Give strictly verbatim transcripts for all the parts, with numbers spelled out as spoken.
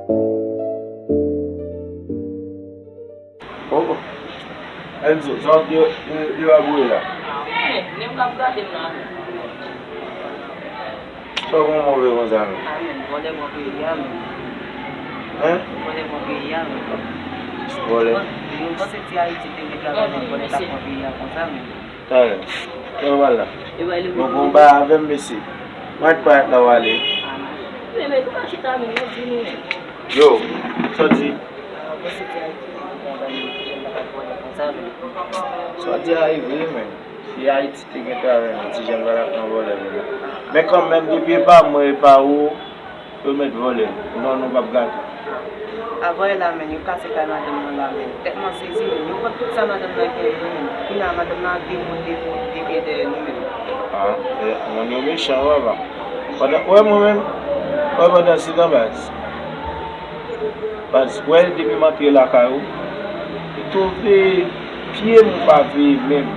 Oh, Enzo, sa w te, te, te va bouye la? Men, men m k ap gade m la. Sa w gen move konsa menm? A men, vòlè pran peyi a menm. Hein? Vòlè pran peyi a menm. Vòlè. Bon, nou panse ti Ayiti te gen travay nan vòlè t ap pran peyi a konsa menm. Talè. Kòman w pral la? Bon, bon, ba avè m mesye. Mwen parèt la w ale. Men, men, nou pa chita menm, non, di nou menm. Yo, sa w di? Sa w di a rive, men. Si Ayiti te gen travay, men, ti jèn pa t ap nan vòlè, men. Men kanmenm, depi e pa mwen, e pa ou, yo mèt vòlè. Non, nou p ap gate. A vòlè la, men, yo kase kay madanm nan la, men. Tèt mwen sezi, men. Yo pran tout sa madanm nan genyen, men. Kounye a, madanm nan ap depote, depote dèyè nou, men. Ah, eh, moun yo mechan, papa. Pandan, wè mwen menm, wè pandan se tan baz. Baz, wè depi m antre lakay ou, m twouve pye m pa veye menm.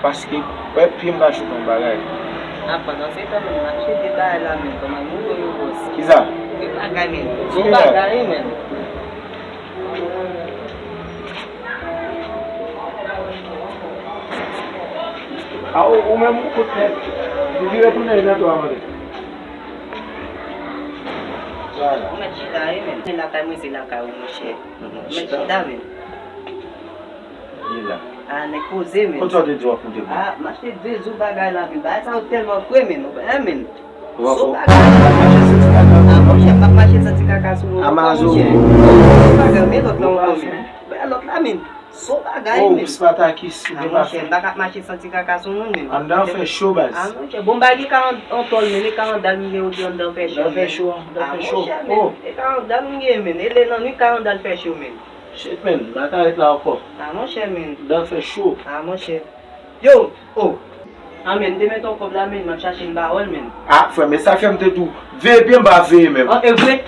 Paske, wè pye m ka choute yon bagay. A, pandan se tan menm, m ap chèche bagay la menm, kòman nou yo yo bòs. Kisa? Yon bagay menm. Yon bagay menm. A, ou, ou menm ou kout nèt. Li vire tounen nan to a mande. Ou mèt chita wi, men. Men lakay mwen se lakay ou, monchè. Ou mèt chita, men. Li la. A, nèg poze, men. Konsa w te di w ap moute pou mwen? A, m achte de zo bagay la, men. Bagay sa yo tèlman fre, men. Ou wè, men. Zo bagay. A, monchè, m p ap mache santi kaka sou mwen ankò, monchè. Zo bagay, men lòt la ankò, men. Bagay lòt la, men. Zo bagay, men. Oh, Spartakis, ou gen pa fè. A, monchè, m pa ka ap mache santi kaka sou moun, men. Anndan fè cho, baz. A, monchè, bon, m pa gen ka an, an tòl, men, e ka an dal m gen ou di anndan fè cho, men. Anndan fè cho, anndan fè cho. A, monchè, men, e ka an dal m gen, men. E lè nan nwit, ka an dal fè cho, men. Shit, men, m pa ka ret la ankò. A, monchè, men. Anndan fè cho. A, monchè. Yo, oh. A, men, m te mete yon kòb la, men, m ap chache m pa wè l, men. A, frè, men sa fè m te di w, veye byen, m pa veye menm. Oh, e vre?